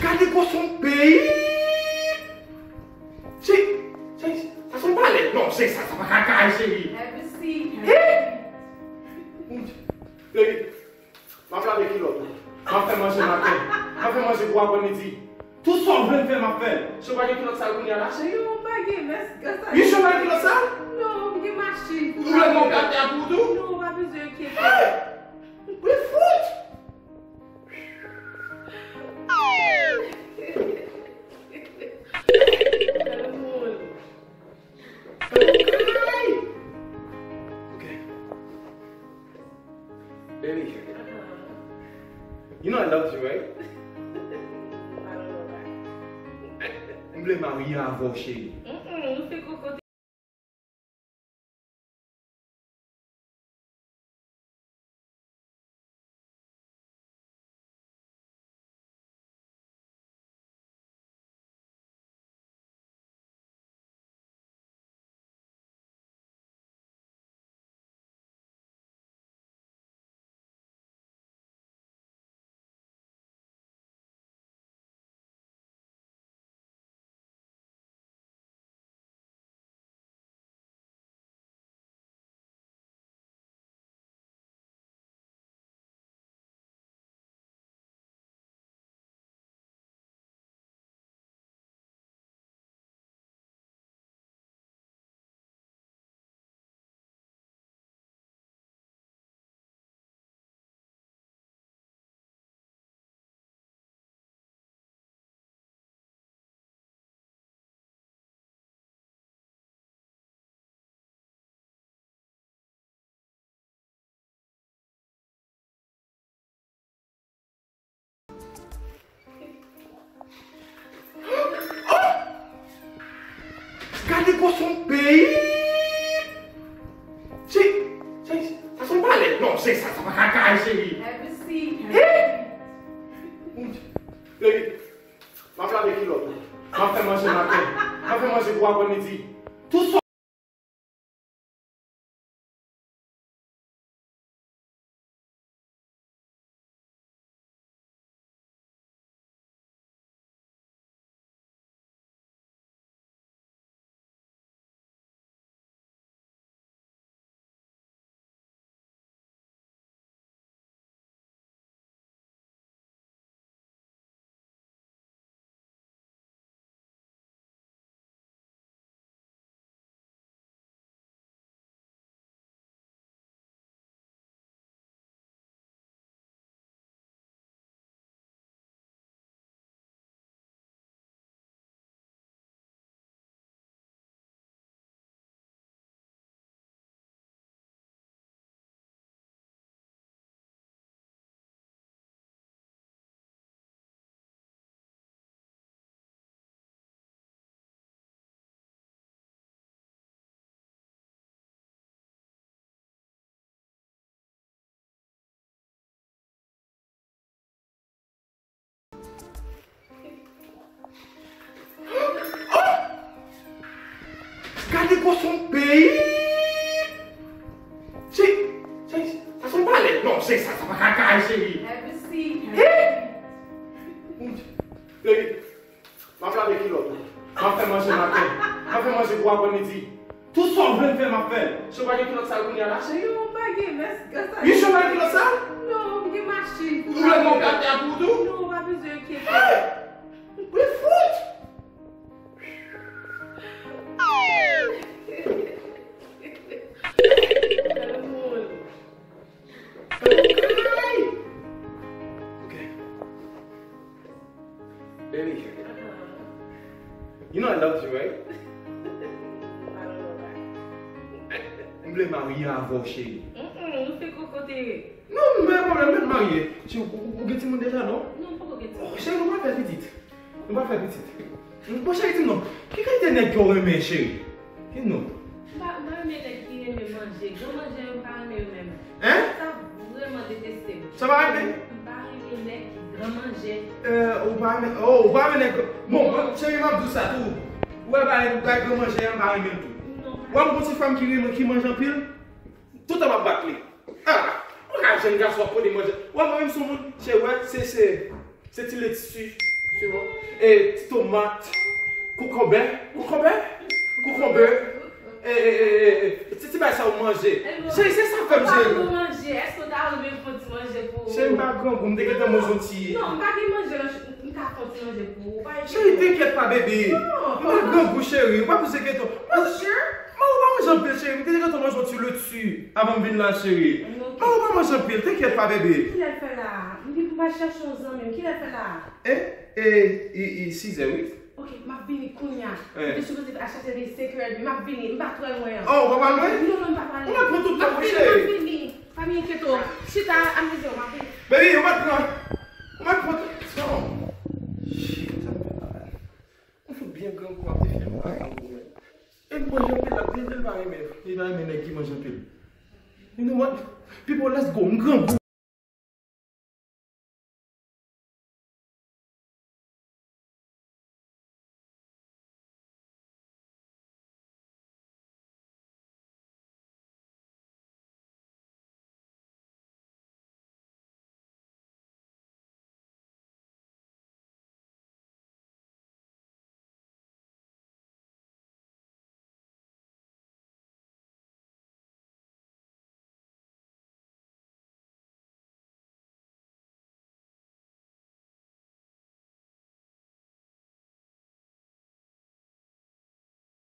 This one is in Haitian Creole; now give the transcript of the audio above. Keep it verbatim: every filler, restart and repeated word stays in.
Gade gwosè yon peyi! Cheri, cheri, sa se yon palèt. Non, cheri, sa, sa pa ka kay, cheri. Have a seat. Hey! Mon Dye. Baby, m ap lave kilòt ou. M ap fè manje maten. M ap fè manje pou aprèmidi. Tout sa w vle m fè, m ap fè. Cheri, w pa gen kilòt sal kounye a la, cheri? Non, m pa gen, men gras a Dye. You sure w pa gen kilòt sal? Non, m gen machin pou m lave. Ou vle m gate a pou ou tou? Non, w pa bezwen enkyete. Hey! Wi fout! Gade moun. Okay. Baby, you know I love you, right? M vle marye avè w, cheri. Mm-mm, nou fè kokote. Gade gwosè yon peyi! Cheri, cheri, sa se yon palèt. Non, cheri, sa, sa pa ka kay, cheri. Have a seat. Hey! Mon Dye. Baby, m ap lave kilòt ou. M ap fè manje maten. M ap fè manje pou aprèmidi. Tout sa Gade gwosè yon peyi! Cheri, cheri, sa se yon palèt. Non, cheri, sa, sa pa ka kay, cheri. Have a seat. Hey! Mon Dye. Baby, m ap lave kilòt ou. M ap fè manje maten. M ap fè manje pou aprèmidi. Tout sa w vle m fè, m ap fè. Cheri, w pa gen kilòt sal kounye a la, cheri? Non, m pa gen, men gras a Dye. You sure w pa gen kilòt sal? Non, m gen machin pou m lave. Ou vle m gate a pou ou tou? Non, w pa bezwen enkyete. Hey! Wi fout! Gade moun. Okay. Baby, you know I love you, right? M vle marye avè w, cheri. Mm-mm, nou fè kokote. Non, m pa gen pwoblèm, mèt marye. Cheri, ou, ou, ou gen timoun deja, non? Non, m poko gen timoun. Oh, cheri, nou pral fè pitit. Nou pral fè pitit. Bon, cheri, di m non. Ki kalite nèg ke w renmen, cheri? Di m non. M pa, m pa renmen nèg ki renmen manje. Gran manje yo, m pa renmen yo menm. Hein? Sa vrèman deteste m. Sa pa renmen? M pa renmen nèg ki gran manje. Euh, ou pa renmen, oh, ou pa renmen nèg, bon, cheri, m ap di w sa tou. Ou wè bagay, bagay gran manje a, m pa renmen l tou. Non, pa. Ou wè m gon ti fanm ki renmen, ki manje anpil? Toutan m ap bat li. Ah, ou ka jèn gason ap konnen manje. Ou wè mwen menm sou moun, cheri, wè, se, se, se ti letchi, Siwon. E ti tomat. Kokonbè. Kokonbè. Kokonbè. E, e, e, e, e, ti, ti bagay sa ou manje. Cheri, se sa fè m, cheri. Ou manje. Èske w ta renmen fè yon ti manje pou ou? Cheri, m pa grangou, m te gentan manje yon ti. Non, m pa gen manje nan, m ka fè yon ti manje pou ou. Cheri, t'inquiète pas, baby. M pa grangou, cheri. Ou pa bezwen enkyete w. Mwen, ou pa manje anpil, cheri. M te gentan manje yon ti leti avan m vin la, cheri. Mwen, ou pa manje anpil. T'inquiète pas, baby. Kilè l fè la? M gen pou m al chèche yon zanmi m. Kilè l fè la? E, e, e, e, sizè, wi. Ok, m ap vini kounye a. M te sipoze al chache li senk è edmi. M ap vini, m pa twò lwen an. Oh, ou pa pral lwen? Non, non, m pa pral lwen. Ou mèt pran tout tan pou cheri. M ap vini, m ap vini. Pa byen enkyete w. Chita, amize w, m ap vini. Baby, ou mèt pran. Ou mèt pran tout tan. Shit, sa m fè la. Ou fout byen grangou ap defile m pa grangou, men. E manje anpil la, li, li pa renmen, li pa renmen nèg ki manje anpil. You know what? People, let's go. M grangou.